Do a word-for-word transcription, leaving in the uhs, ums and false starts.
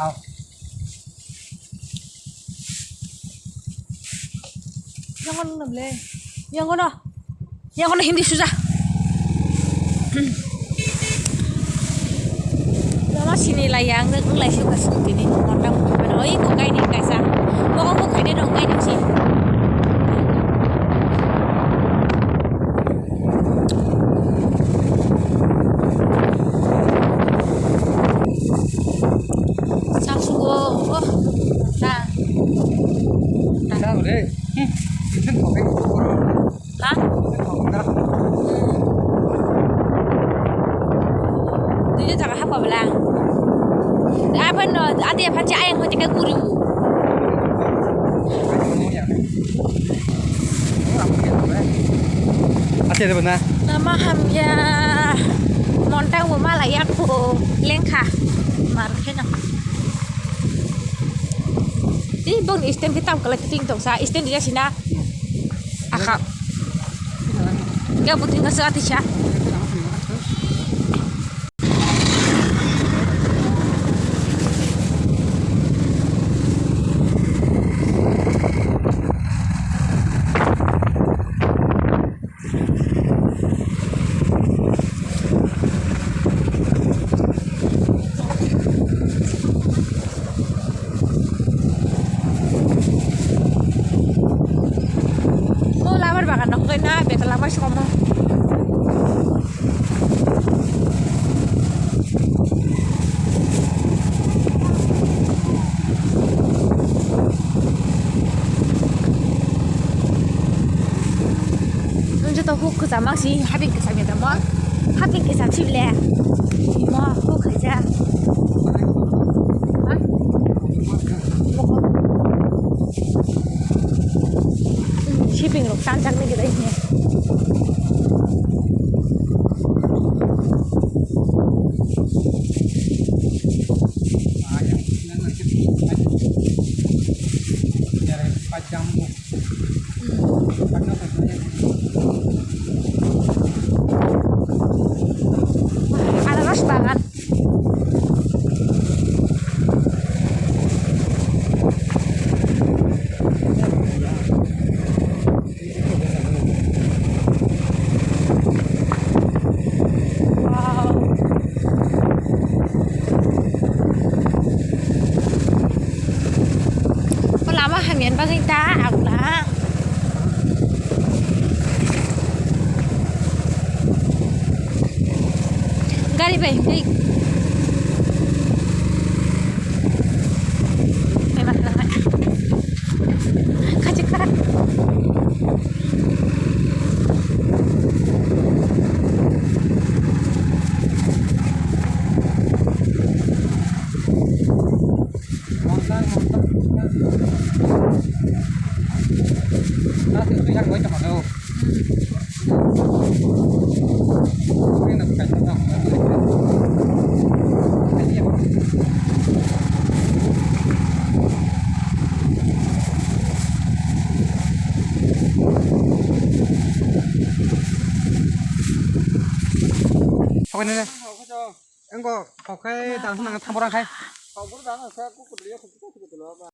Yang kono na ble? Yang kono? Yang kono Hindi suja? Lama sini lai yang nung lai suka sini tini. Nonton bukan. Oh, iko kai ni kaisa. Mokong ko kai ni dong kai ni si. Sasugo, oh, ta. Ta. Sabo de. Hmm. Isin ko kai ko. Ha? Dui jaga hapa bela. Apa no, adi apa cai yang hote kai kuriu. Ate de bana. Lama hamya. Montang bo mala yak bo lengkha. Mar kheno. Ti bong stand kita kala kiting tong sa stand dia sina. Aha. Ga buting ka sa ati sa. O labar bagan nokle na beta lama somo. Nwng joto huk kwcham mang si, haping kwcham ya tamo? Haping kwcham si bile. Mo huk khaijak. Ha? Shipping rok tanjak nai gidai hwnwi. Anaros bagan. Wow. O lama hamya bagwi ta agla. Gari bai hwnkhe. Bai ma khlangkha. Khachi kha. Sokoi nai le. Engko kok khai dan nang thang borang khai.